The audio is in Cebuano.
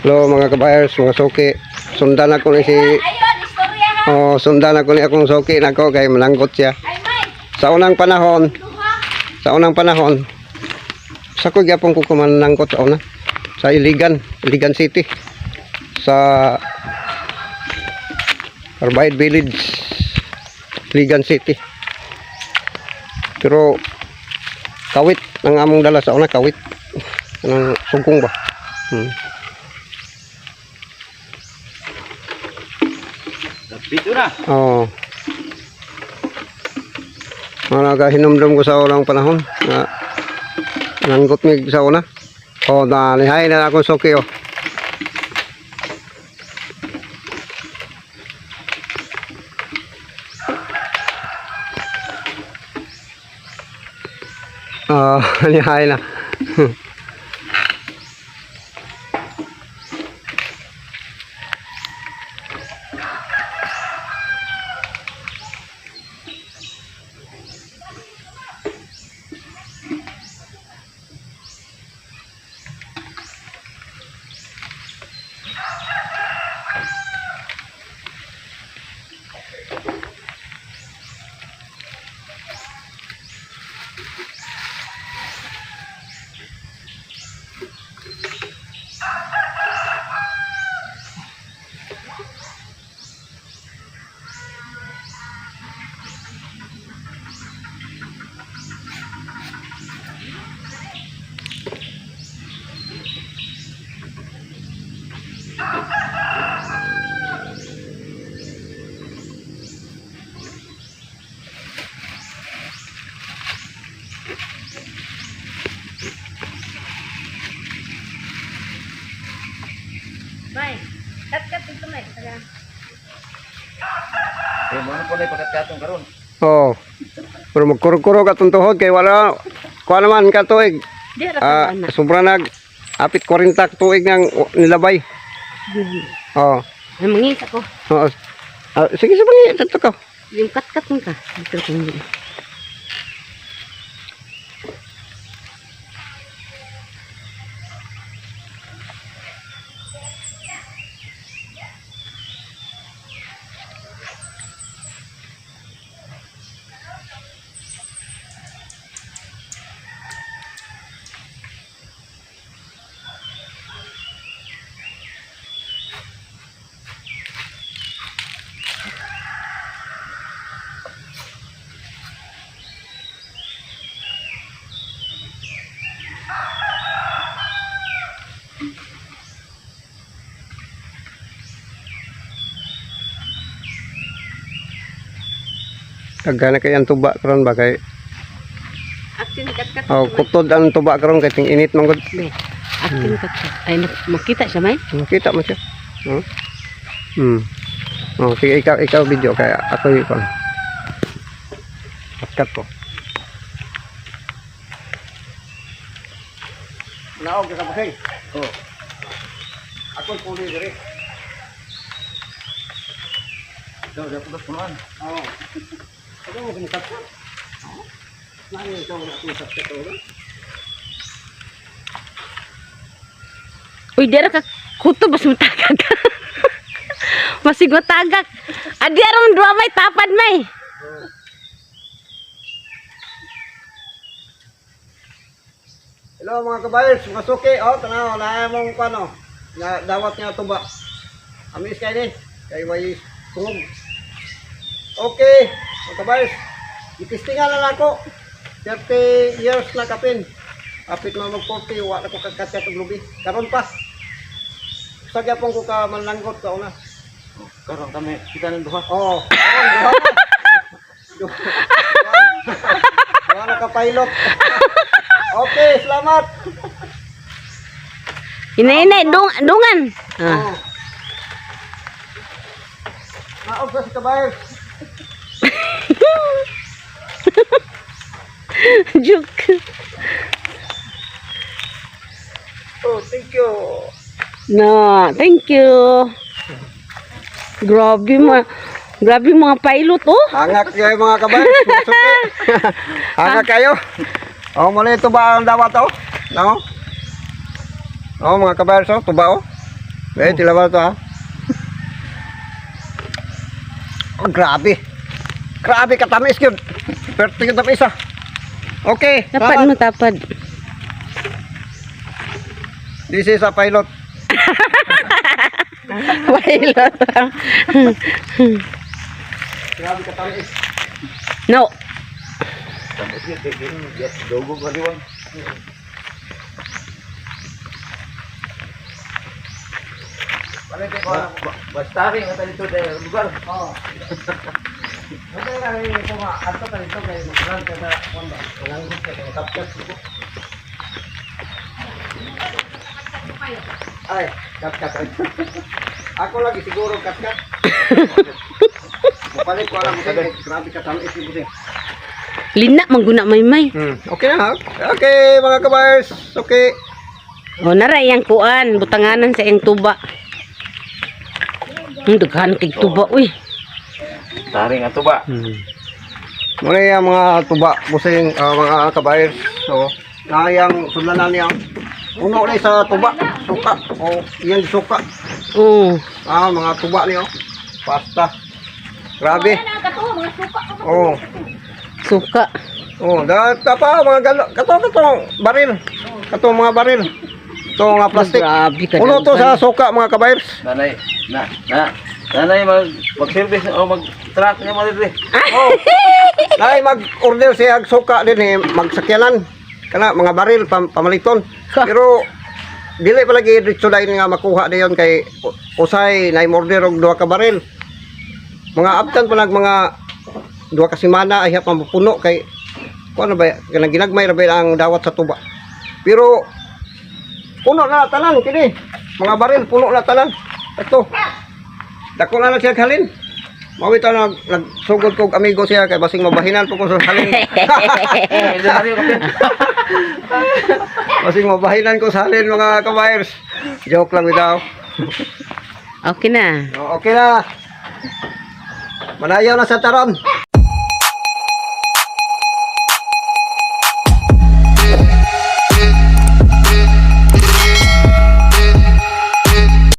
Hello, mga kabayers, mga suki. Sundan ako ni si Ayun, istorya ha. Oh, sundan ako ni akong suki nako kay mananggot siya. Ay, may. Sa unang panahon, Duha. sa unang panahon, sa ko gyapon ko kumananggot sa una sa Iligan, Iligan City. Sa Carbide Village, Iligan City. Pero kawit ang among dala sa una, kawit. Anong sugkong ba? Dapit na. Oo. Mga nakahinumdum ko sa unang panahon na nanggot mig sa una. Oh, na nihay na akong suki oh. Ah, nihay na. May. Kat-kat ito, may. Tara. Eh, mo na po na pagkatkatong karon. Oh. Pero magkurog-kurog atong tuhod kay wala kuha naman ka tuig. Di ra Ah, ka na. sobra nag apit 40 ka tuig nang nilabay. Oh. Ay, mangis ako. Oo. Ah, sige, sige, dito ka. Yung kat-kat mo ka. Dito ko hindi. Tagka na kay ang tuba karon ba kay Action kat-kat. oh, kutod ang tuba karon kay ting init man gud. Be. Action kat-kat. Ay, makita siya, may. Makita mo siya. Oh. Oh, sige, ikaw ikaw video kay ako yung Kat ko. Naog ka pasing. Oh. Ako puli diri. Daw dapat tas punuan. Oh. Ako mo kung kat. Nani ikaw na akong kat ko. Uy, di ra ka kuto bas matagak. Masig matagak. Adi aron duha may tapad may. Hello, mga kabayers, mga suki. Oh, tanaw na mong pano. Na dawat nga tuba. Amis kay ni kay way tungog. Okay, mga kabayers. Itistingan na nako. 30 years na kapin. Apit na mag 40, wa na ko kagkatyat og lubi. Karon pa. Sa gyapon ko ka manlanggot ka una. Oh, karon kami kita nang duha. Oo. Karon duha na. Duha. Duha na ka pilot. Okay, salamat. Inay-inay, dungan. Ah. Oh. Maog sa kabayers. Joke. Oh, thank you. No, thank you. Grabe mga grabe mga pilot oh. Hangak kayo, mga kabayers, mga suki. Hangak kayo. Oh, muna ito ba ang dawat oh? No? Oh, mga kabayers oh, tuba oh. Eh, tilaw to ha. Oh, grabe. Grabe katamis gyud. Perfect yung tamis ah. Okay. Tapad salamat. mo, tapad. This is a pilot. Pilot. Grabe katamis. No. Tamis yun, kay yes, dogo kaliwang. Balik ko. Basta rin ang dito dahil lugar. Oo. Okay na rin ito nga. Ato ka dito kay maglan ka sa kuwan ba? Malanggot ka kay kapkas ko. Ay, katkat. Ako lagi siguro katkat. Mupalit ko alam mo kay grabe ka tamis ni Busing. Lina, mangguna maymay. Okay na ha. Okay mga kabayers. Okay. O, nara iyang kuan. Butanganan sa iyang tuba. Ang daghan kay tuba, uy. Taring ang tuba. Muna yung mga tuba, busing, mga kabayers. So, na yung sudlanan niya. Puno na sa tuba, suka. O, iyang suka. Oo. Ah, mga tuba niyo. Pasta. Grabe. Oh. Suka. Oh, da pa mga galo. Kato kato baril. Kato mga baril. Ito mga plastic. Grabe ka Puno to daghan. sa suka mga kabayers. Nanay, na, na. Nanay, mag-service o mag-truck niya mga dito. Oh. Nay mag-order siya og suka din eh, magsakyanan. Kana mga baril pamaliton. Pero dili pa lagi diretso dahil nga makuha dayon kay usay nay order og duha ka baril. Mga abtan pa nag mga duha ka semana ay pa mapuno kay kuan na ba kanang ginagmay ra ba ang dawat sa tuba. Pero puno na tanan kini. Mga baril puno na tanan. Ito. Dako na lang siya halin. Mawit na nagsugod kog amigo siya kay basing mabahinan po ko sa halin. Basing mabahinan ko sa halin mga kabayers. Joke lang bitaw. Okay na. Okay na. Manayaw na sa taron.